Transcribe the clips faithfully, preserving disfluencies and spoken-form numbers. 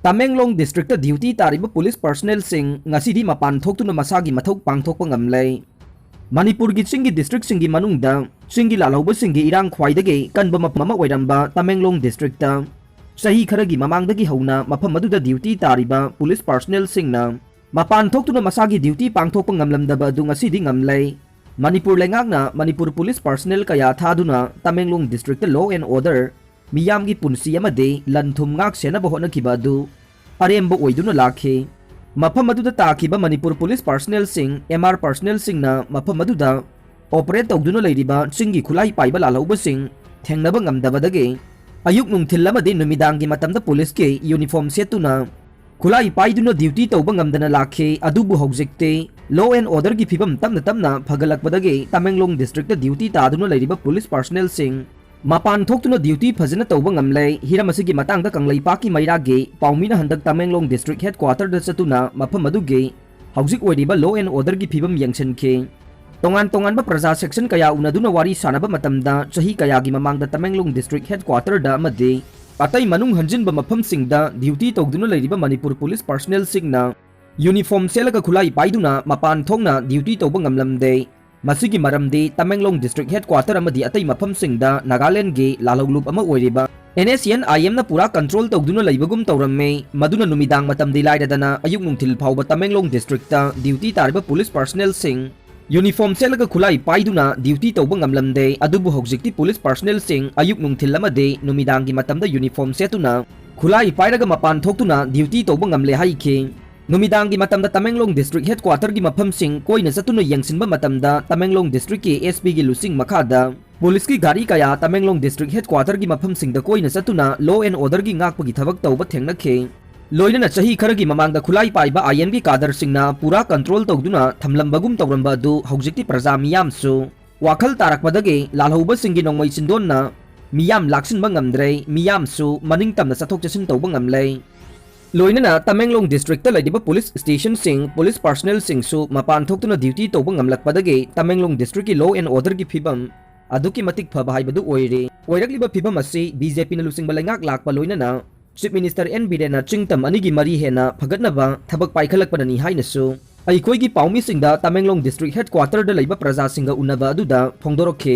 Tamenglong districtꯇ duty ꯇꯥꯔꯤꯕ police personnelꯁꯤꯡ ꯉꯁꯤꯗꯤ ꯃꯄꯥꯟ ꯊꯣꯛꯇꯨꯅ ꯃꯁꯥꯒꯤ ꯃꯊꯧ ꯄꯥꯡꯊꯣꯛꯄ ꯉꯝꯂꯦ꯫ ꯃꯅꯤꯄꯨꯔꯒꯤ ꯆꯤꯡꯒꯤ districtꯁꯤꯡꯒꯤ ꯃꯅꯨꯡꯗ ꯆꯤꯡꯒꯤ ꯂꯥꯜꯍꯧꯕꯁꯤꯡꯒꯤ ꯏꯔꯥꯡ ꯈ꯭ꯋꯥꯏꯗꯒꯤ ꯀꯟꯕ ꯃꯐꯝ ꯑꯃ ꯑꯣꯏꯔꯝꯕ ꯇꯃꯦꯡꯂꯣꯡ districtꯇ ꯆꯍꯤ ꯈꯔꯒꯤ ꯃꯃꯥꯡꯗꯒꯤ ꯍꯧꯅ ꯃꯐꯝ ꯑꯗꯨꯗ duty ꯇꯥꯔꯤꯕ police personnelꯁꯤꯡꯅ ꯃꯄꯥꯟ ꯊꯣꯛꯇꯨꯅ ꯃꯁꯥꯒꯤ duty ꯄꯥꯡꯊꯣꯛꯄ ꯉꯝꯂꯝꯗꯕ ꯑꯗꯨ ꯉꯁꯤꯗꯤ ꯉꯝꯂꯦ꯫ ꯃꯅꯤꯄꯨꯔ ꯂꯩꯉꯥꯛꯅ ꯃꯅꯤꯄꯨꯔ police personnel ꯀꯌꯥ ꯊꯥꯗꯨꯅ ꯇꯃꯦꯡꯂꯣꯡ districtꯇ law and order, ꯃꯤꯌꯥꯝꯒꯤ ꯄꯨꯟꯁꯤ ꯑꯃꯗꯤ ꯂꯟ ꯊꯨꯝ ꯉꯥꯛ ꯁꯦꯟꯅꯕ ꯍꯣꯠꯅꯈꯤꯕ ꯑꯗꯨ ꯑꯔꯦꯝꯕ ꯑꯣꯏꯗꯨꯅ ꯂꯥꯛꯈꯤ꯫ ꯃꯐꯝ ꯑꯗꯨꯗ ꯇꯥꯈꯤꯕ ꯃꯅꯤꯄꯨꯔ police personnelꯁꯤꯡ, M R personnelꯁꯤꯡꯅ ꯃꯐꯝ ꯑꯗꯨꯗ operate ꯇꯧꯗꯨꯅ ꯂꯩꯔꯤꯕ ꯆꯤꯡꯒꯤ ꯈꯨꯠꯂꯥꯏ ꯄꯥꯏꯕ ꯂꯥꯜꯍꯧꯕꯁꯤꯡ ꯊꯦꯡꯅꯕ ꯉꯝꯗꯕꯗꯒꯤ ꯑꯌꯨꯛ ꯅꯨꯡꯊꯤꯜ ꯑꯃꯗꯤ ꯅꯨꯃꯤꯗꯥꯡꯒꯤ ꯃꯇꯝꯗ policeꯀꯤ uniform ꯁꯦꯠꯇꯨꯅ ꯈꯨꯠꯂꯥꯏ ꯄꯥꯏꯗꯨꯅ duty ꯇꯧꯕ ꯉꯝꯗꯅ ꯂꯥꯛꯈꯤ꯫ ꯑꯗꯨꯕꯨ ꯍꯧꯖꯤꯛꯇꯤ law and orderꯒꯤ ꯐꯤꯕꯝ ꯇꯞꯅ ꯇꯞꯅ ꯐꯒꯠꯂꯛꯄꯗꯒꯤ ꯇꯃꯦꯡꯂꯣꯡ districtꯇ duty ꯇꯥꯗꯨꯅ ꯂꯩꯔꯤꯕ police personnelꯁꯤꯡ ꯃꯄꯥꯟ ꯊꯣꯛꯇꯨꯅ duty ꯐꯖꯅ ꯇꯧꯕ ꯉꯝꯂꯦ꯫ ꯍꯤꯔꯝ ꯑꯁꯤꯒꯤ ꯃꯇꯥꯡꯗ ꯀꯪꯂꯩꯄꯥꯛꯀꯤ ꯃꯩꯔꯥꯒꯤ ꯄꯥꯎꯃꯤꯅ ꯍꯟꯗꯛ ꯇꯃꯦꯡꯂꯣꯡ district headquarterꯗ ꯆꯠꯇꯨꯅ ꯃꯐꯝ ꯑꯗꯨꯒꯤ ꯍꯧꯖꯤꯛ ꯑꯣꯏꯔꯤꯕ law and orderꯒꯤ ꯐꯤꯕꯝ ꯌꯦꯡꯁꯤꯟꯈꯤ꯫ ꯇꯣꯉꯥꯟ ꯇꯣꯉꯥꯟꯕ ꯄ꯭ꯔꯖꯥ section ꯀꯌꯥ ꯎꯅꯗꯨꯅ ꯋꯥꯔꯤ ꯁꯥꯅꯕ ꯃꯇꯝꯗ ꯆꯍꯤ ꯀꯌꯥꯒꯤ ꯃꯃꯥꯡꯗ ꯇꯃꯦꯡꯂꯣꯡ district headquarterꯗ ꯑꯃꯗꯤ ꯑꯇꯩ ꯃꯅꯨꯡ ꯍꯟꯖꯤꯟꯕ ꯃꯐꯝꯁꯤꯡꯗ duty ꯇꯧꯗꯨꯅ ꯂꯩꯔꯤꯕ ꯃꯅꯤꯄꯨꯔ police personnelꯁꯤꯡꯅ uniform ꯁꯦꯠꯂꯒ ꯈꯨꯠꯂꯥꯏ ꯄꯥꯏꯗꯨꯅ ꯃꯄꯥꯟ ꯊꯣꯛꯅ duty ꯇꯧꯕ ꯉꯝꯂꯝꯗꯦ꯫ ꯃꯁꯤꯒꯤ ꯃꯔꯝꯗꯤ ꯇꯃꯦꯡꯂꯣꯡ district headquarter ꯑꯃꯗꯤ ꯑꯇꯩ ꯃꯐꯝꯁꯤꯡꯗ ꯅꯥꯒꯥꯂꯦꯟꯗꯒꯤ ꯂꯥꯜꯍꯧꯂꯨꯞ ꯑꯃ ꯑꯣꯏꯔꯤꯕ NSCN-IMꯅ ꯄꯨꯔꯥ control ꯇꯧꯗꯨꯅ ꯂꯩꯕꯒꯨꯝ ꯇꯧꯔꯝꯃꯤ꯫ ꯃꯗꯨꯅ ꯅꯨꯃꯤꯗꯥꯡ ꯃꯇꯝꯗꯤ ꯂꯥꯏꯔꯗꯅ ꯑꯌꯨꯛ ꯅꯨꯡꯊꯤꯜ ꯐꯥꯎꯕ ꯇꯃꯦꯡꯂꯣꯡ districtꯇ duty ꯇꯥꯔꯤꯕ police personnelꯁꯤꯡ uniform ꯁꯦꯠꯂꯒ ꯈꯨꯠꯂꯥꯏ ꯄꯥꯏꯗꯨꯅ duty ꯇꯧꯕ ꯉꯝꯂꯝꯗꯦ꯫ ꯑꯗꯨꯕꯨ ꯍꯧꯖꯤꯛꯇꯤ police personnelꯁꯤꯡ ꯑꯌꯨꯛ ꯅꯨꯡꯊꯤꯜ ꯑꯃꯗꯤ ꯅꯨꯃꯤꯗꯥꯡꯒꯤ ꯃꯇꯝꯗ uniform ꯁꯦꯠꯇꯨꯅ ꯈꯨꯠꯂꯥꯏ ꯄꯥꯏꯔꯒ ꯃꯄꯥꯟ ꯊꯣꯛꯇꯨꯅ duty ꯇꯧꯕ ꯉꯝꯂꯦ ꯍꯥꯏꯈꯤ꯫ ꯅꯨꯃꯤꯗꯥꯡꯒꯤ ꯃꯇꯝꯗ ꯇꯃꯦꯡꯂꯣꯡ district headquarterꯒꯤ ꯃꯐꯝꯁꯤꯡ ꯀꯣꯏꯅ ꯆꯠꯇꯨꯅ ꯌꯦꯡꯁꯤꯟꯕ ꯃꯇꯝꯗ ꯇꯃꯦꯡꯂꯣꯡ districtꯀꯤ SPꯒꯤ ꯂꯨꯆꯤꯡ ꯃꯈꯥꯗ policeꯀꯤ ꯒꯥꯔꯤ ꯀꯌꯥ ꯇꯃꯦꯡꯂꯣꯡ district headquarterꯒꯤ ꯃꯐꯝꯁꯤꯡꯗ ꯀꯣꯏꯅ ꯆꯠꯇꯨꯅ law and orderꯒꯤ ꯉꯥꯛꯄꯒꯤ ꯊꯕꯛ ꯇꯧꯕ ꯊꯦꯡꯅꯈꯤ꯫ ꯂꯣꯏꯅꯅ ꯆꯍꯤ ꯈꯔꯒꯤ ꯃꯃꯥꯡꯗ ꯈꯨꯠꯂꯥꯏ ꯄꯥꯏꯕ IMꯒꯤ cadreꯁꯤꯡꯅ ꯄꯨꯔꯥ control ꯇꯧꯗꯨꯅ ꯊꯝꯂꯝꯕꯒꯨꯝ ꯇꯧꯔꯝꯕ ꯑꯗꯨ ꯍꯧꯖꯤꯛꯇꯤ ꯄ꯭ꯔꯖꯥ ꯃꯤꯌꯥꯝꯁꯨ ꯋꯥꯈꯜ ꯇꯥꯔꯛꯄꯗꯒꯤ ꯂꯥꯜꯍꯧꯕꯁꯤꯡꯒꯤ ꯅꯣꯡꯃꯩ ꯆꯤꯟꯗꯣꯟꯅ ꯃꯤꯌꯥꯝ ꯂꯥꯛꯁꯤꯟꯕ ꯉꯝꯗ꯭ꯔꯦ꯫ ꯃꯤꯌꯥꯝꯁꯨ ꯃꯅꯤꯡ ꯇꯝꯅ ꯆꯠꯊꯣꯛ ꯆꯠꯁꯤꯟ ꯇꯧꯕ ꯉꯝꯂꯦ꯫ ꯂꯣꯏꯅꯅ ꯇꯃꯦꯡꯂꯣꯡ districtꯇ ꯂꯩꯔꯤꯕ police stationꯁꯤꯡ, police personnelꯁꯤꯡꯁꯨ ꯃꯄꯥꯟ ꯊꯣꯛꯇꯨꯅ duty ꯇꯧꯕ ꯉꯝꯂꯛꯄꯗꯒꯤ ꯇꯃꯦꯡꯂꯣꯡ districtꯀꯤ law and orderꯒꯤ ꯐꯤꯕꯝ ꯑꯗꯨꯛꯀꯤ ꯃꯇꯤꯛ ꯐꯕ ꯍꯥꯏꯕꯗꯨ ꯑꯣꯏꯔꯦ꯫ ꯑꯣꯏꯔꯛꯂꯤꯕ ꯐꯤꯕꯝ ꯑꯁꯤ BJPꯅ ꯂꯨꯆꯤꯡꯕ ꯂꯩꯉꯥꯛ ꯂꯥꯛꯄ ꯂꯣꯏꯅꯅ ꯆꯤꯐ ꯃꯤꯅꯤꯁꯇꯔ ꯑꯦꯟ ꯕꯤꯔꯦꯟꯅ ꯆꯤꯡ ꯇꯝ ꯑꯅꯤꯒꯤ ꯃꯔꯤ ꯍꯦꯟꯅ ꯐꯒꯠꯅꯕ ꯊꯕꯛ ꯄꯥꯏꯈꯠꯂꯛꯄꯅꯅꯤ ꯍꯥꯏꯅꯁꯨ ꯑꯩꯈꯣꯏꯒꯤ ꯄꯥꯎꯃꯤꯁꯤꯡꯗ ꯇꯃꯦꯡꯂꯣꯡ ꯗꯤꯁꯇ꯭ꯔꯤꯛ ꯍꯦꯗꯀ꯭ꯋꯥꯇꯔꯗ ꯂꯩꯕ ꯄ꯭ꯔꯖꯥꯁꯤꯡꯒ ꯎꯅꯕ ꯑꯗꯨꯗ ꯐꯣꯡꯗꯣꯔꯛꯈꯤ꯫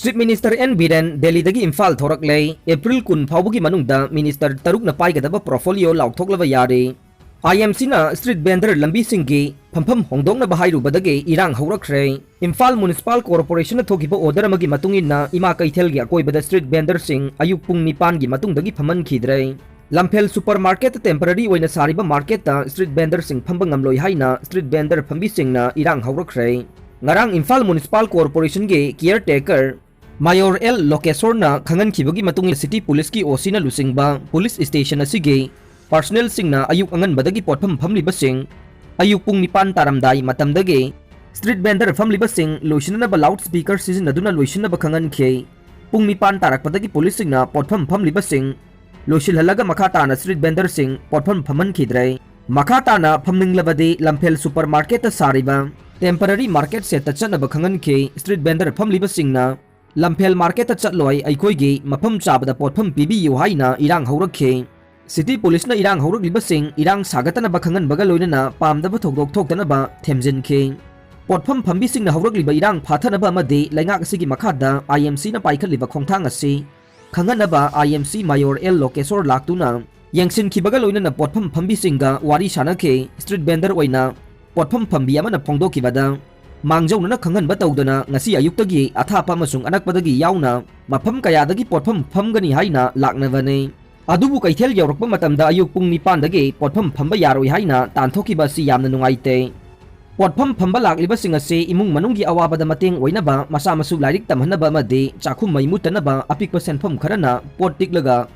ꯆꯤꯐ ꯃꯤꯅꯤꯁꯇꯔ ꯑꯦꯟ ꯕꯤꯔꯦꯟ ꯗꯦꯜꯂꯤꯗꯒꯤ ꯏꯝꯐꯥꯜ ꯊꯣꯔꯛꯂꯦ꯫ ꯑꯦꯄ꯭ꯔꯤꯜ ꯀꯨꯟ ꯐꯥꯎꯕꯒꯤ ꯃꯅꯨꯡꯗ ꯃꯤꯅꯤꯁꯇꯔ ꯇꯔꯨꯛꯅ ꯄꯥꯏꯒꯗꯕ ꯄꯣꯔꯠꯐꯣꯂꯤꯑꯣ ꯂꯥꯎꯊꯣꯛꯂꯕ ꯌꯥꯔꯦ꯫ ꯑꯥꯏ ꯑꯦꯝ ꯁꯤꯅ ꯁ꯭ꯇ꯭ꯔꯤꯠ ꯚꯦꯟꯗꯔ ꯂꯝꯕꯤꯁꯤꯡꯒꯤ ꯐꯝꯐꯝ ꯍꯣꯡꯗꯣꯛꯅꯕ ꯍꯥꯏꯔꯨꯕꯗꯒꯤ ꯏꯔꯥꯡ ꯍꯧꯔꯛꯈ꯭ꯔꯦ꯫ ꯏꯝꯐꯥꯜ ꯃ꯭ꯌꯨꯅꯤꯁꯤꯄꯥꯜ ꯀꯣꯔꯄꯣꯔꯦꯁꯟꯅ ꯊꯣꯛꯈꯤꯕ ꯑꯣꯔꯗꯔ ꯑꯃꯒꯤ ꯃꯇꯨꯡ ꯏꯟꯅ ꯏꯃꯥ ꯀꯩꯊꯦꯜꯒꯤ ꯑꯀꯣꯏꯕꯗ ꯁ꯭ꯇ꯭ꯔꯤꯠ ꯚꯦꯟꯗꯔꯁꯤꯡ ꯑꯌꯨꯛ ꯄꯨꯡ ꯅꯤꯄꯥꯟꯒꯤ ꯃꯇꯨꯡꯗꯒꯤ ꯐꯝꯍꯟꯈꯤꯗ꯭ꯔꯦ꯫ ꯂꯝꯐꯦꯜ ꯁꯨꯄꯔ ꯃꯥꯔꯀꯦꯠꯇ ꯇꯦꯝꯄꯔꯔꯤ ꯑꯣꯏꯅ ꯁꯥꯔꯤꯕ ꯃꯥꯔꯀꯦꯠꯇ ꯁ꯭ꯇ꯭ꯔꯤꯠ ꯚꯦꯟꯗꯔꯁꯤꯡ ꯐꯝꯕ ꯉꯝꯂꯣꯏ ꯍꯥꯏꯅ ꯁ꯭ꯇ꯭ꯔꯤꯠ ꯚꯦꯟꯗꯔ ꯐꯝꯕꯤꯁꯤꯡꯅ ꯏꯔꯥꯡ ꯍꯧꯔꯛꯈ꯭ꯔꯦ꯫ ꯉꯔꯥꯡ ꯏꯝꯐꯥꯜ ꯃ꯭ꯌꯨꯅꯤꯁꯤꯄꯥꯜ ꯀꯣꯔꯄꯣꯔꯦꯁꯟꯒꯤ ꯀꯤꯌꯔ ꯇꯦꯀꯔ ꯃꯥꯌꯣꯔ ꯑꯦꯜ ꯂꯣꯀꯦꯁꯣꯔꯅ ꯈꯪꯍꯟꯈꯤꯕꯒꯤ ꯃꯇꯨꯡ ꯏꯟꯅ ꯁꯤꯇꯤ ꯄꯨꯂꯤꯁꯀꯤ ꯑꯣ ꯁꯤꯅ ꯂꯨꯆꯤꯡꯕ ꯄꯨꯂꯤꯁ ꯁ꯭ꯇꯦꯁꯟ ꯑꯁꯤꯒꯤ ꯄꯥꯔꯁꯅꯦꯜꯁꯤꯡꯅ ꯑꯌꯨꯛ ꯑꯉꯟꯕꯗꯒꯤ ꯄꯣꯠꯐꯝ ꯐꯝꯂꯤꯕꯁꯤꯡ ꯑꯌꯨꯛ ꯄꯨꯡ ꯅꯤꯄꯥꯟ ꯇꯥꯔꯝꯗꯥꯏ ꯃꯇꯝꯗꯒꯤ ꯁ꯭ꯇ꯭ꯔꯤꯠ ꯚꯦꯟꯗꯔ ꯐꯝꯂꯤꯕꯁꯤꯡ ꯂꯣꯏꯁꯤꯟꯅꯅꯕ ꯂꯥꯎꯗ ꯁ꯭ꯄꯤꯀꯔ ꯁꯤꯖꯤꯟꯅꯗꯨꯅ ꯂꯣꯏꯁꯤꯟꯅꯕ ꯈꯪꯍꯟꯈꯤ꯫ ꯄꯨꯡ ꯅꯤꯄꯥꯟ ꯇꯥꯔꯛꯄꯗꯒꯤ ꯄꯨꯂꯤꯁꯁꯤꯡꯅ ꯄꯣꯠꯐꯝ ꯐꯝꯂꯤꯕꯁꯤꯡ ꯂꯣꯏꯁꯤꯜꯍꯜꯂꯒ ꯃꯈꯥ ꯇꯥꯅ ꯁ꯭ꯇ꯭ꯔꯤꯠ ꯚꯦꯟꯗꯔꯁꯤꯡ ꯄꯣꯠꯐꯝ ꯐꯝꯍꯟꯈꯤꯗ꯭ꯔꯦ꯫ ꯃꯈꯥ ꯇꯥꯅ ꯐꯝꯅꯤꯡꯂꯕꯗꯤ ꯂꯝꯐꯦꯜ ꯁꯨꯄꯔ ꯃꯥꯔꯀꯦꯠꯇ ꯁꯥꯔꯤꯕ ꯇꯦꯝꯄꯔꯔꯤ ꯃꯥꯔꯀꯦꯠ ꯁꯦꯠꯇ ꯆꯠꯅꯕ ꯈꯪꯍꯟꯈꯤ꯫ ꯁ꯭ꯇ꯭ꯔꯤꯠ ꯚꯦꯟꯗꯔ ꯐꯝꯂꯤꯕꯁꯤꯡꯅ ꯂꯝꯐꯦꯜ ꯃꯥꯔꯀꯦꯠꯇ ꯆꯠꯂꯣꯏ, ꯑꯩꯈꯣꯏꯒꯤ ꯃꯐꯝ ꯆꯥꯕꯗ ꯄꯣꯠꯐꯝ ꯄꯤꯕꯤꯌꯨ ꯍꯥꯏꯅ ꯏꯔꯥꯡ ꯍꯧꯔꯛꯈꯤ꯫ ꯁꯤꯇꯤ ꯄꯨꯂꯤꯁꯅ ꯏꯔꯥꯡ ꯍꯧꯔꯛꯂꯤꯕꯁꯤꯡ ꯏꯔꯥꯡ ꯁꯥꯒꯠꯇꯅꯕ ꯈꯪꯍꯟꯕꯒ ꯂꯣꯏꯅꯅ ꯄꯥꯝꯗꯕ ꯊꯧꯗꯣꯛ ꯊꯣꯛꯇꯅꯕ ꯊꯦꯝꯖꯤꯟꯈꯤ꯫ ꯄꯣꯠꯐꯝ ꯐꯝꯕꯤꯁꯤꯡꯅ ꯍꯧꯔꯛꯂꯤꯕ ꯏꯔꯥꯡ ꯐꯥꯊꯅꯕ ꯑꯃꯗꯤ ꯂꯩꯉꯥꯛ ꯑꯁꯤꯒꯤ ꯃꯈꯥꯗ ꯑꯥꯏ ꯑꯦꯝ ꯁꯤꯅ ꯄꯥꯏꯈꯠꯂꯤꯕ ꯈꯣꯡꯊꯥꯡ ꯑꯁꯤ ꯈꯪꯍꯟꯅꯕ ꯑꯥꯏ ꯑꯦꯝ ꯁꯤ ꯃꯥꯌꯣꯔ ꯑꯦꯜ ꯂꯣꯀꯦꯁꯣꯔ ꯂꯥꯛꯇꯨꯅ ꯌꯦꯡꯁꯤꯟꯈꯤꯕꯒ ꯂꯣꯏꯅꯅ ꯄꯣꯠꯐꯝ ꯐꯝꯕꯤꯁꯤꯡꯒ ꯋꯥꯔꯤ ꯁꯥꯅꯈꯤ꯫ ꯁ꯭ꯇ꯭ꯔꯤꯠ ꯚꯦꯟꯗꯔ ꯑꯣꯏꯅ ꯄꯣꯠꯐꯝ ꯐꯝꯕꯤ ꯑꯃꯅ ꯐꯣꯡꯗꯣꯛꯈꯤꯕꯗ, ꯃꯥꯡꯖꯧꯅꯅ ꯈꯪꯍꯟꯕ ꯇꯧꯗꯅ ꯉꯁꯤ ꯑꯌꯨꯛꯇꯒꯤ ꯑꯊꯥꯞꯄ ꯑꯃꯁꯨꯡ ꯑꯅꯛꯄꯗꯒꯤ ꯌꯥꯎꯅ ꯃꯐꯝ ꯀꯌꯥꯗꯒꯤ ꯄꯣꯠꯐꯝ ꯐꯝꯒꯅꯤ ꯍꯥꯏꯅ ꯂꯥꯛꯅꯕꯅꯤ꯫ ꯑꯗꯨꯕꯨ ꯀꯩꯊꯦꯜ ꯌꯧꯔꯛꯄ ꯃꯇꯝꯗ ꯑꯌꯨꯛ ꯄꯨꯡ ꯅꯤꯄꯥꯟꯗꯒꯤ ꯄꯣꯠꯐꯝ ꯐꯝꯕ ꯌꯥꯔꯣꯏ ꯍꯥꯏꯅ ꯇꯥꯟꯊꯣꯛꯈꯤꯕ ꯑꯁꯤ ꯌꯥꯝꯅ ꯅꯨꯡꯉꯥꯏꯇꯦ꯫ ꯄꯣꯠꯐꯝ ꯐꯝꯕ ꯂꯥꯛꯂꯤꯕꯁꯤꯡ ꯑꯁꯤ ꯏꯃꯨꯡ ꯃꯅꯨꯡꯒꯤ ꯑꯋꯥꯕꯗ ꯃꯇꯦꯡ ꯑꯣꯏꯅꯕ, ꯃꯆꯥ ꯃꯁꯨ ꯂꯥꯏꯔꯤꯛ ꯇꯝꯍꯟꯅꯕ ꯑꯃꯗꯤ ꯆꯥꯛꯈꯨꯝ ꯃꯩ ꯃꯨꯠꯇꯅꯕ ꯑꯄꯤꯛꯄ ꯁꯦꯟꯐꯝ ꯈꯔꯅ ꯄꯣꯠ ꯇꯤꯛꯂꯒ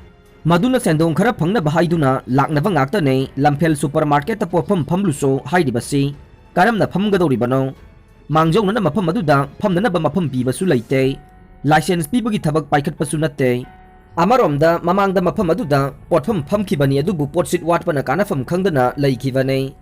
ꯃꯗꯨꯅ ꯁꯦꯟꯗꯣꯡ ꯈꯔ ꯐꯪꯅꯕ ꯍꯥꯏꯗꯨꯅ ꯂꯥꯛꯅꯕ ꯉꯥꯛꯇꯅꯦ꯫ ꯂꯝꯐꯦꯜ ꯁꯨꯄꯔ ꯃꯥꯔꯀꯦꯠꯇ ꯄꯣꯠꯐꯝ ꯐꯝꯂꯨꯁꯨ ꯍꯥꯏꯔꯤꯕꯁꯤ ꯀꯔꯝꯅ ꯐꯝꯒꯗꯧꯔꯤꯕꯅꯣ? ꯃꯥꯡꯖꯧꯅꯅ ꯃꯐꯝ ꯑꯗꯨꯗ ꯐꯝꯅꯅꯕ ꯃꯐꯝ ꯄꯤꯕꯁꯨ ꯂꯩꯇꯦ꯫ ꯂꯥꯏꯁꯦꯟꯁ ꯄꯤꯕꯒꯤ ꯊꯕꯛ ꯄꯥꯏꯈꯠꯄꯁꯨ ꯅꯠꯇꯦ꯫ ꯑꯃꯔꯣꯝꯗ ꯃꯃꯥꯡꯗ ꯃꯐꯝ ꯑꯗꯨꯗ ꯄꯣꯠꯐꯝ ꯐꯝꯈꯤꯕꯅꯤ, ꯑꯗꯨꯕꯨ ꯄꯣꯠꯁꯤꯠ ꯋꯥꯠꯄꯅ ꯀꯥꯟꯅꯐꯝ ꯈꯪꯗꯅ ꯂꯩꯈꯤꯕꯅꯦ꯫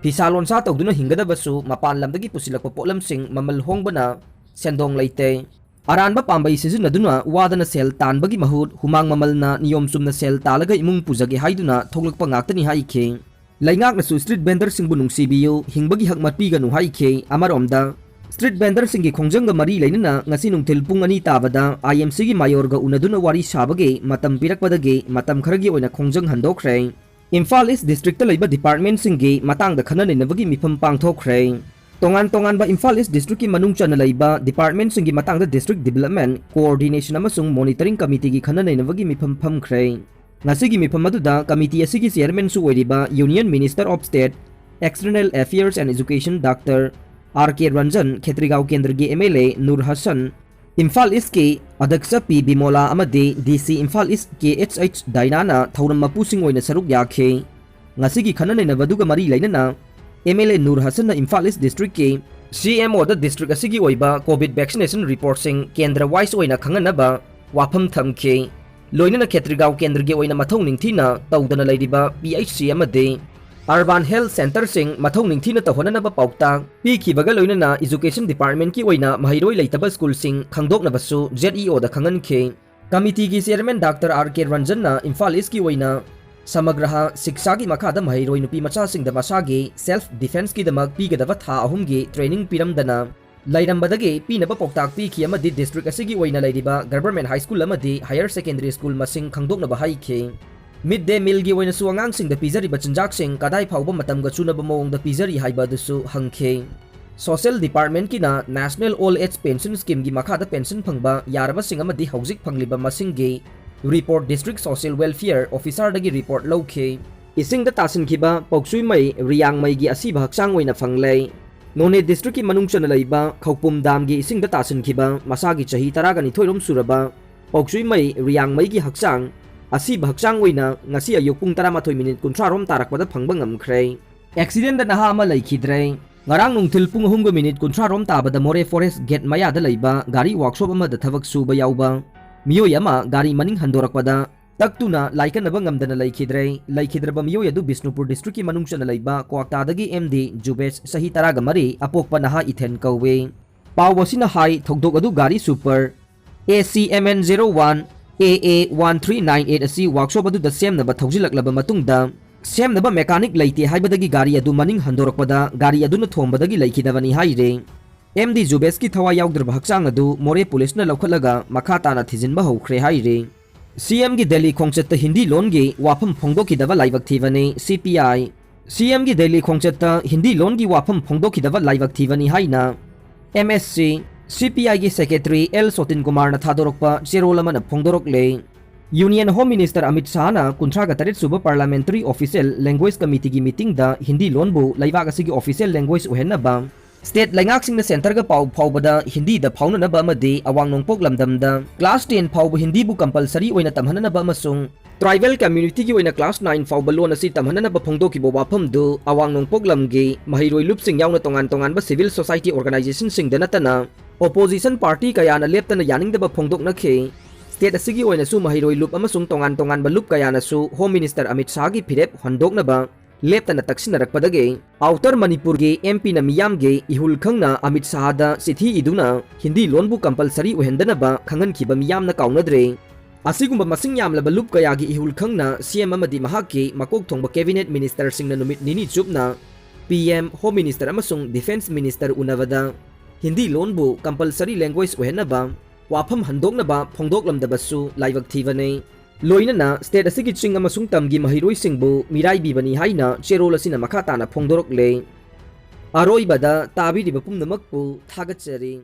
ꯐꯤꯁꯥ ꯂꯣꯟꯁꯥ ꯇꯧꯗꯨꯅ ꯍꯤꯡꯒꯗꯕꯁꯨ ꯃꯄꯥꯟ ꯂꯝꯗꯒꯤ ꯄꯨꯁꯤꯜꯂꯛꯄ ꯄꯣꯠꯂꯝꯁꯤꯡ ꯃꯃꯜ ꯍꯣꯡꯕꯅ ꯁꯦꯟꯗꯣꯡ ꯂꯩꯇꯦ꯫ ꯑꯔꯥꯟꯕ ꯄꯥꯝꯕꯩ ꯁꯤꯖꯤꯟꯅꯗꯨꯅ ꯋꯥꯗꯅ ꯁꯦꯜ ꯇꯥꯟꯕꯒꯤ ꯃꯍꯨꯠ ꯍꯨꯃꯥꯡ ꯃꯃꯜꯅ ꯅꯤꯌꯣꯝ ꯆꯨꯝꯅ ꯁꯦꯜ ꯇꯥꯜꯂꯒ ꯏꯃꯨꯡ ꯄꯨꯖꯒꯦ ꯍꯥꯏꯗꯨꯅ ꯊꯣꯛꯂꯛꯄ ꯉꯥꯛꯇꯅꯤ ꯍꯥꯏꯈꯤ꯫ ꯂꯩꯉꯥꯛꯅꯁꯨ street vendorꯁꯤꯡꯕꯨ ꯅꯨꯡꯁꯤꯕꯤꯌꯨ, ꯍꯤꯡꯕꯒꯤ ꯍꯛ ꯃꯠꯄꯤꯒꯅꯨ ꯍꯥꯏꯈꯤ꯫ ꯑꯃꯔꯣꯝꯗ, street vendorꯁꯤꯡꯒꯤ ꯈꯣꯡꯖꯪꯒ ꯃꯔꯤ ꯂꯩꯅꯅ ꯉꯁꯤ ꯅꯨꯡꯊꯤꯜ ꯄꯨꯡ ꯑꯅꯤ ꯇꯥꯕꯗ IMCꯒꯤ mayorꯒ ꯎꯅꯗꯨꯅ ꯋꯥꯔꯤ ꯁꯥꯕꯒꯤ ꯃꯇꯝ ꯄꯤꯔꯛꯄꯗꯒꯤ ꯃꯇꯝ ꯈꯔꯒꯤ ꯑꯣꯏꯅ ꯈꯣꯡꯖꯪ ꯍꯟꯗꯣꯛꯈ꯭ꯔꯦ꯫ ꯏꯝꯐꯥꯜ East districtꯇ ꯂꯩꯕ departmentꯁꯤꯡꯒꯤ ꯃꯇꯥꯡꯗ ꯈꯟꯅ ꯅꯩꯅꯕꯒꯤ ꯃꯤꯐꯝ ꯄꯥꯡꯊꯣꯛꯈ꯭ꯔꯦ꯫ ꯇꯣꯉꯥꯟ ꯇꯣꯉꯥꯟꯕ ꯏꯝꯐꯥꯜ East districtꯀꯤ ꯃꯅꯨꯡ ꯆꯟꯅ ꯂꯩꯕ departmentꯁꯤꯡꯒꯤ ꯃꯇꯥꯡꯗ district development, coordination ꯑꯃꯁꯨꯡ monitoring committeeꯒꯤ ꯈꯟꯅ ꯅꯩꯅꯕꯒꯤ ꯃꯤꯐꯝ ꯐꯝꯈ꯭ꯔꯦ꯫ ꯉꯁꯤꯒꯤ ꯃꯤꯐꯝ ꯑꯗꯨꯗ committee ꯑꯁꯤꯒꯤ chairmanꯁꯨ ꯑꯣꯏꯔꯤꯕ Union Minister of State, External Affairs and Education Doctor R K Ranjan, ꯈꯦꯇ꯭ꯔꯤꯒꯥꯎ ꯀꯦꯟꯗ꯭ꯔꯒꯤ MLA ꯅꯨꯔ ꯍꯁꯟ, ꯏꯝꯐꯥꯜ Eastꯀꯤ ꯑꯗꯛꯁ ꯄꯤ ꯕꯤꯃꯣꯂꯥ ꯑꯃꯗꯤ DC ꯏꯝꯐꯥꯜ East ꯀꯦ ꯑꯩꯆ ꯑꯩꯆ ꯗꯥꯏꯅꯥꯅ ꯊꯧꯔꯝ ꯃꯄꯨꯁꯤꯡ ꯑꯣꯏꯅ ꯁꯔꯨꯛ ꯌꯥꯈꯤ꯫ ꯉꯁꯤꯒꯤ ꯈꯟꯅ ꯅꯩꯅꯕꯗꯨꯒ ꯃꯔꯤ ꯂꯩꯅꯅ MLA Nur ꯍꯁꯟꯅ Imphal East districtꯀꯤ CMOꯗ district ꯑꯁꯤꯒꯤ ꯑꯣꯏꯕ COVID vaccination reportꯁꯤꯡ ꯀꯦꯟꯗ꯭ꯔ wise ꯑꯣꯏꯅ ꯈꯪꯍꯟꯅꯕ ꯋꯥꯐꯝ ꯊꯝꯈꯤ꯫ ꯂꯣꯏꯅꯅ ꯈꯦꯇ꯭ꯔꯤꯒꯥꯎ ꯀꯦꯟꯗ꯭ꯔꯒꯤ ꯑꯣꯏꯅ ꯃꯊꯧ ꯅꯤꯡꯊꯤꯅ ꯇꯧꯗꯅ ꯂꯩꯔꯤꯕ PHC ꯑꯃꯗꯤ urban health centreꯁꯤꯡ ꯃꯊꯧ ꯅꯤꯡꯊꯤꯅ ꯇꯧꯍꯟꯅꯅꯕ ꯄꯥꯎꯇꯥꯛ ꯄꯤꯈꯤꯕꯒ ꯂꯣꯏꯅꯅ education departmentꯀꯤ ꯑꯣꯏꯅ ꯃꯍꯩꯔꯣꯏ ꯂꯩꯇꯕ schoolꯁꯤꯡ ꯈꯪꯗꯣꯛꯅꯕꯁꯨ ZEOꯗ ꯈꯪꯍꯟꯈꯤ꯫ Committeeꯒꯤ chairman Doctor R K Ranjanꯅ Imphal Eastꯀꯤ ꯑꯣꯏꯅ ꯁꯃꯒ꯭ꯔꯍ ꯁꯤꯛꯁꯥꯒꯤ ꯃꯈꯥꯗ ꯃꯍꯩꯔꯣꯏ ꯅꯨꯄꯤ ꯃꯆꯥꯁꯤꯡꯗ ꯃꯁꯥꯒꯤ self defenceꯀꯤꯗꯃꯛ ꯄꯤꯒꯗꯕ ꯊꯥ ꯑꯍꯨꯝꯒꯤ training ꯄꯤꯔꯝꯗꯅ ꯂꯩꯔꯝꯕꯗꯒꯤ ꯄꯤꯅꯕ ꯄꯥꯎꯇꯥꯛ ꯄꯤꯈꯤ ꯑꯃꯗꯤ district ꯑꯁꯤꯒꯤ ꯑꯣꯏꯅ ꯂꯩꯔꯤꯕ government high school ꯑꯃꯗꯤ higher secondary school ꯃꯁꯤꯡ ꯈꯪꯗꯣꯛꯅꯕ ꯍꯥꯏꯈꯤ꯫ Mid day mealꯒꯤ ꯑꯣꯏꯅꯁꯨ ꯑꯉꯥꯡꯁꯤꯡꯗ ꯄꯤꯖꯔꯤꯕ ꯆꯤꯟꯖꯥꯛꯁꯤꯡ ꯀꯗꯥꯏ ꯐꯥꯎꯕ ꯃꯇꯝꯒ ꯆꯨꯅꯕ ꯃꯑꯣꯡꯗ ꯄꯤꯖꯔꯤ ꯍꯥꯏꯕ ꯑꯗꯨꯁꯨ ꯍꯪꯈꯤ꯫ Social departmentꯀꯤꯅ National Old Age Pension Schemeꯒꯤ ꯃꯈꯥꯗ pension ꯐꯪꯕ ꯌꯥꯔꯕꯁꯤꯡ ꯑꯃꯗꯤ ꯍꯧꯖꯤꯛ ꯐꯪꯂꯤꯕ ꯃꯁꯤꯡꯒꯤ report district social welfare officerꯗꯒꯤ report ꯂꯧꯈꯤ꯫ ꯏꯁꯤꯡꯗ ꯇꯥꯁꯤꯟꯈꯤꯕ ꯄꯧꯆꯨꯏꯃꯩ ꯔꯤꯌꯥꯡꯃꯩꯒꯤ ꯑꯁꯤꯕ ꯍꯛꯆꯥꯡ ꯑꯣꯏꯅ ꯐꯪꯂꯦ꯫ ꯅꯣꯅꯦ districtꯀꯤ ꯃꯅꯨꯡ ꯆꯟꯅ ꯂꯩꯕ ꯈꯧꯄꯨꯝ damꯒꯤ ꯏꯁꯤꯡꯗ ꯇꯥꯁꯤꯟꯈꯤꯕ ꯃꯁꯥꯒꯤ ꯆꯍꯤ ꯇꯔꯥꯒ ꯅꯤꯊꯣꯏ ꯔꯣꯝ ꯁꯨꯔꯕ ꯄꯧꯆꯨꯏꯃꯩ ꯔꯤꯌꯥꯡꯃꯩꯒꯤ ꯍꯛꯆꯥꯡ ꯑꯁꯤꯕ ꯍꯛꯆꯥꯡ ꯑꯣꯏꯅ ꯉꯁꯤ ꯑꯌꯨꯛ ꯄꯨꯡ ꯇꯔꯥꯃꯥꯊꯣꯏ minute ꯀꯨꯟꯊ꯭ꯔꯥ ꯔꯣꯝ ꯇꯥꯔꯛꯄꯗ ꯐꯪꯕ ꯉꯝꯈ꯭ꯔꯦ꯫ Accidentꯗ ꯅꯍꯥ ꯑꯃ ꯂꯩꯈꯤꯗ꯭ꯔꯦ꯫ ꯉꯔꯥꯡ ꯅꯨꯡꯊꯤꯜ ꯄꯨꯡ ꯑꯍꯨꯝꯒ minute ꯀꯨꯟꯊ꯭ꯔꯥ ꯔꯣꯝ ꯇꯥꯕꯗ ꯃꯣꯔꯦ forest gate ꯃꯌꯥꯗ ꯂꯩꯕ ꯒꯥꯔꯤ workshop ꯑꯃꯗ ꯊꯕꯛ ꯁꯨꯕ ꯌꯥꯎꯕ ꯃꯤꯑꯣꯏ ꯑꯃ ꯒꯥꯔꯤ ꯃꯅꯤꯡ ꯍꯟꯗꯣꯔꯛꯄꯗ ꯇꯛꯇꯨꯅ ꯂꯥꯏꯀꯠꯅꯕ ꯉꯝꯗꯅ ꯂꯩꯈꯤꯗ꯭ꯔꯦ꯫ ꯂꯩꯈꯤꯗ꯭ꯔꯕ ꯃꯤꯑꯣꯏ ꯑꯗꯨ ꯕꯤꯁꯅꯨꯄꯨꯔ districtꯀꯤ ꯃꯅꯨꯡ ꯆꯟꯅ ꯂꯩꯕ ꯀ꯭ꯋꯥꯛꯇꯥꯗꯒꯤ M D ꯖꯨꯕꯦꯁ, ꯆꯍꯤ ꯇꯔꯥꯒ ꯃꯔꯤ, ꯑꯄꯣꯛꯄ ꯅꯍꯥ ꯏꯊꯦꯟ ꯀꯧꯏ꯫ ꯄꯥꯎ ꯑꯁꯤꯅ ꯍꯥꯏ, ꯊꯧꯗꯣꯛ ꯑꯗꯨ ꯒꯥꯔꯤ super A C M N zero one A A one three nine eight ꯑꯁꯤ workshop ꯑꯗꯨꯗ ꯁꯦꯝꯅꯕ ꯊꯧꯖꯤꯜꯂꯛꯂꯕ ꯃꯇꯨꯡꯗ, ꯁꯦꯝꯅꯕ mechanic ꯂꯩꯇꯦ ꯍꯥꯏꯕꯗꯒꯤ ꯒꯥꯔꯤ ꯑꯗꯨ ꯃꯅꯤꯡ ꯍꯟꯗꯣꯔꯛꯄꯗ ꯒꯥꯔꯤ ꯑꯗꯨꯅ ꯊꯣꯝꯕꯗꯒꯤ ꯂꯩꯈꯤꯗꯕꯅꯤ ꯍꯥꯏꯔꯤ꯫ M D ꯖꯨꯕꯦꯁꯀꯤ ꯊꯋꯥꯏ ꯌꯥꯎꯗ꯭ꯔꯕ ꯍꯛꯆꯥꯡ ꯑꯗꯨ ꯃꯣꯔꯦ ꯄꯨꯂꯤꯁꯅ ꯂꯧꯈꯠꯂꯒ ꯃꯈꯥ ꯇꯥꯅ ꯊꯤꯖꯤꯟꯕ ꯍꯧꯈ꯭ꯔꯦ ꯍꯥꯏꯔꯤ꯫ C M ꯒꯤ ꯗꯦꯜꯂꯤ ꯈꯣꯡꯆꯠꯇ ꯍꯤꯟꯗꯤ ꯂꯣꯟꯒꯤ ꯋꯥꯐꯝ ꯐꯣꯡꯗꯣꯛꯈꯤꯗꯕ ꯂꯥꯏꯕꯛ ꯊꯤꯕꯅꯤ, C P I꯫ C M ꯒꯤ ꯗꯦꯜꯂꯤ ꯈꯣꯡꯆꯠꯇ ꯍꯤꯟꯗꯤ ꯂꯣꯟꯒꯤ ꯋꯥꯐꯝ ꯐꯣꯡꯗꯣꯛꯈꯤꯗꯕ ꯂꯥꯏꯕꯛ ꯊꯤꯕꯅꯤ ꯍꯥꯏꯅ M S C, C P I ꯒꯤ secretary L ꯁꯣꯇꯤꯟ ꯀꯨꯃꯥꯔꯅ ꯊꯥꯗꯣꯔꯛꯄ ꯆꯦꯔꯣꯜ ꯑꯃꯅ ꯐꯣꯡꯗꯣꯔꯛꯂꯦ꯫ Union Home Minister ꯑꯃꯤꯠ ꯁꯥꯍꯅ ꯀꯨꯟꯊ꯭ꯔꯥꯒ ꯇꯔꯦꯠ ꯁꯨꯕ Parliamentary Official Language Committeeꯒꯤ meetingꯗ ꯍꯤꯟꯗꯤ ꯂꯣꯟꯕꯨ ꯂꯩꯕꯥꯛ ꯑꯁꯤꯒꯤ official language ꯑꯣꯏꯍꯟꯅꯕ state ꯂꯩꯉꯥꯛꯁꯤꯡꯅ centreꯒ ꯄꯥꯎ ꯐꯥꯎꯕꯗ ꯍꯤꯟꯗꯤꯗ ꯐꯥꯎꯅꯅꯕ ꯑꯃꯗꯤ ꯑꯋꯥꯡ ꯅꯣꯡꯄꯣꯛ ꯂꯝꯗꯝꯗ class ten ꯐꯥꯎꯕ ꯍꯤꯟꯗꯤꯕꯨ compulsory ꯑꯣꯏꯅ ꯇꯝꯍꯟꯅꯅꯕ ꯑꯃꯁꯨꯡ tribal communityꯒꯤ ꯑꯣꯏꯅ class nine ꯐꯥꯎꯕ ꯂꯣꯟ ꯑꯁꯤ ꯇꯝꯍꯟꯅꯅꯕ ꯐꯣꯡꯗꯣꯛꯈꯤꯕ ꯋꯥꯐꯝꯗꯨ ꯑꯋꯥꯡ ꯅꯣꯡꯄꯣꯛ ꯂꯝꯒꯤ ꯃꯍꯩꯔꯣꯏ ꯂꯨꯞꯁꯤꯡ ꯌꯥꯎꯅ ꯇꯣꯉꯥꯟ ꯇꯣꯉꯥꯟꯕ civil society organizationꯁꯤꯡꯗ ꯅꯠꯇꯅ opposition party ꯀꯌꯥꯅ ꯂꯦꯞꯇꯅ ꯌꯥꯅꯤꯡꯗꯕ ꯐꯣꯡꯗꯣꯛꯅꯈꯤ꯫ State ꯑꯁꯤꯒꯤ ꯑꯣꯏꯅꯁꯨ ꯃꯍꯩꯔꯣꯏ ꯂꯨꯞ ꯑꯃꯁꯨꯡ ꯇꯣꯉꯥꯟ ꯇꯣꯉꯥꯟꯕ ꯂꯨꯞ ꯀꯌꯥꯅꯁꯨ Home Minister ꯑꯃꯤꯠ ꯁꯥꯍꯒꯤ ꯐꯤꯔꯦꯞ ꯍꯟꯗꯣꯛꯅꯕ ꯂꯦꯞꯇꯅ ꯇꯛꯁꯤꯟꯅꯔꯛꯄꯗꯒꯤ Outer ꯃꯅꯤꯄꯨꯔꯒꯤ M Pꯅ ꯃꯤꯌꯥꯝꯒꯤ ꯏꯍꯨꯜ ꯈꯪꯅ ꯑꯃꯤꯠ ꯁꯥꯍꯗ ꯆꯤꯊꯤ ꯏꯗꯨꯅ ꯍꯤꯟꯗꯤ ꯂꯣꯟꯕꯨ compulsory ꯑꯣꯏꯍꯟꯗꯅꯕ ꯈꯪꯍꯟꯈꯤꯕ ꯃꯤꯌꯥꯝꯅ ꯀꯥꯎꯅꯗ꯭ꯔꯦ꯫ ꯑꯁꯤꯒꯨꯝꯕ ꯃꯁꯤꯡ ꯌꯥꯝꯂꯕ ꯂꯨꯞ ꯀꯌꯥꯒꯤ ꯏꯍꯨꯜ ꯈꯪꯅ C M ꯑꯃꯗꯤ ꯃꯍꯥꯛꯀꯤ ꯃꯀꯣꯛ ꯊꯣꯡꯕ cabinet ministerꯁꯤꯡꯅ ꯅꯨꯃꯤꯠ ꯅꯤꯅꯤ ꯆꯨꯞꯅ P M, Home Minister ꯑꯃꯁꯨꯡ Defence Minister ꯎꯅꯕꯗ ꯍꯤꯟꯗꯤ ꯂꯣꯟꯕꯨ compulsory language ꯑꯣꯏꯍꯟꯅꯕ ꯋꯥꯐꯝ ꯍꯟꯗꯣꯛꯅꯕ ꯐꯣꯡꯗꯣꯛꯂꯝꯗꯕꯁꯨ ꯂꯥꯏꯕꯛ ꯊꯤꯕꯅꯤ꯫ ꯂꯣꯏꯅꯅ state ꯑꯁꯤꯒꯤ ꯆꯤꯡ ꯑꯃꯁꯨꯡ ꯇꯝꯒꯤ ꯃꯍꯩꯔꯣꯏꯁꯤꯡꯕꯨ ꯃꯤꯔꯥꯏꯕꯤꯕꯅꯤ ꯍꯥꯏꯅ ꯆꯦꯔꯣꯜ ꯑꯁꯤꯅ ꯃꯈꯥ ꯇꯥꯅ ꯐꯣꯡꯗꯣꯔꯛꯂꯦ꯫ ꯑꯔꯣꯏꯕꯗ ꯇꯥꯕꯤꯔꯤꯕ ꯄꯨꯝꯅꯃꯛꯄꯨ ꯊꯥꯒꯠꯆꯔꯤ꯫